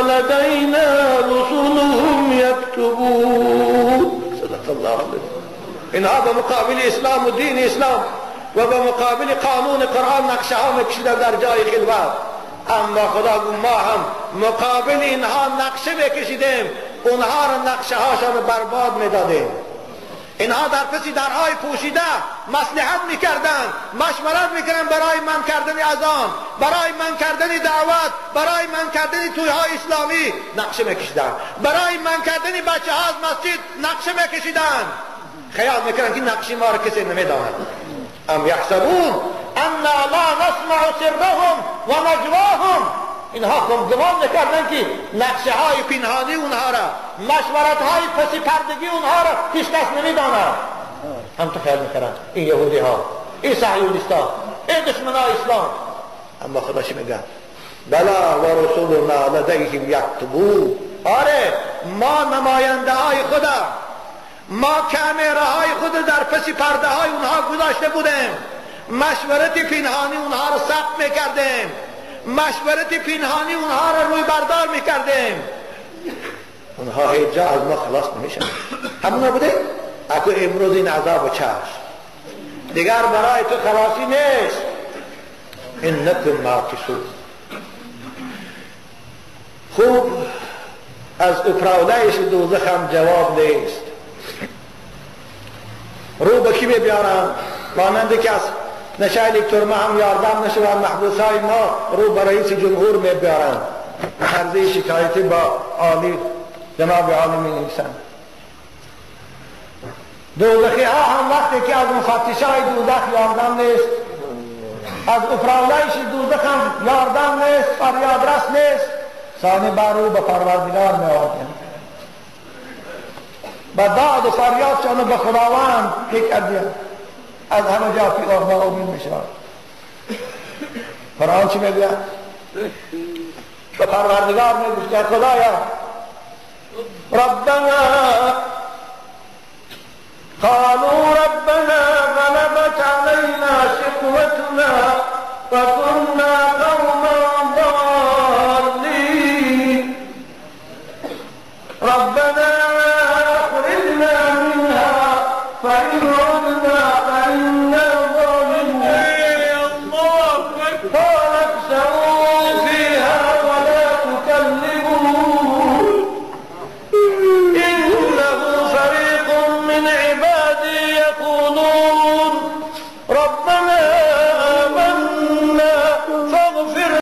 ولدينا رسلهم يكتبون. صدق الله علیه. اینها به مقابل اسلام و دین اسلام و به مقابل قانون قرآن نقشه ها میکشیدن در جای خلوت. اما خدا گفت ما هم مقابل اینها نقشه میکشیدیم، اونها را نقشه هاشان برباد میدادیم. اینها در پس درهای پوشیده مصلحت میکردند، مشورت میکردند برای من کردن اذان، برای من کردن دعوت، برای من کردن تویهای اسلامی نقشه میکشیدند، برای من کردن بچه ها از مسجد نقشه میکشیدند. خیال میکردند که نقشه ما را کسی نمیداند. ام یحسبون انا لا نسمع سرهم و نجواهم. اینها گمان میکردند که نقشه های پنهانی اونها را، مشورت های پس پردگی اونها را هیچ کس نمیداند. هم تو خیال میکردند این یهودی ها، این صهیونیست ها، این دشمنای اسلام. اما خدا چی میگه؟ بلا و رسولنا لدیهم یکتبون. آره، ما نماینده های خدا، ما کامره های خود در پس پرده های اونها گذاشته بودیم، مشورت پنهانی اونها را ثبت میکردیم، مشورت پنهانی اونها را روی بردار میکردیم. اونها هیچ جا از ما خلاص نمیشن. همونا بوده؟ اکو امروز این عذاب و چشم دیگر برای تو خلاصی نیست. انکم ماکثون. خوب از اپراولایش دوزخ هم جواب نیست. رو به کی میبیارم؟ مانند که از نشایل ترمه هم یاردم نشوند، محبوس های ما رو به رئیس جمهور میبیارند، عرضه شکایتی با عالی جناب عالی می نویسند. دوزخی ها هم وقتی که از مفتش های دوزخ یاردم نیست، از افرالایش دوزخ هم یاردم نیست، فریاد رس نیست، ثانی بر رو به پروردگار می آوردند، با داد و فریاد شان به خداوند میکردند. از همه جا پی ناامید میشود. قرآن چی میگوید؟ به پروردگار میگوید خدایا ربنا قالوا ربنا غلبت علينا شقوتنا وكنا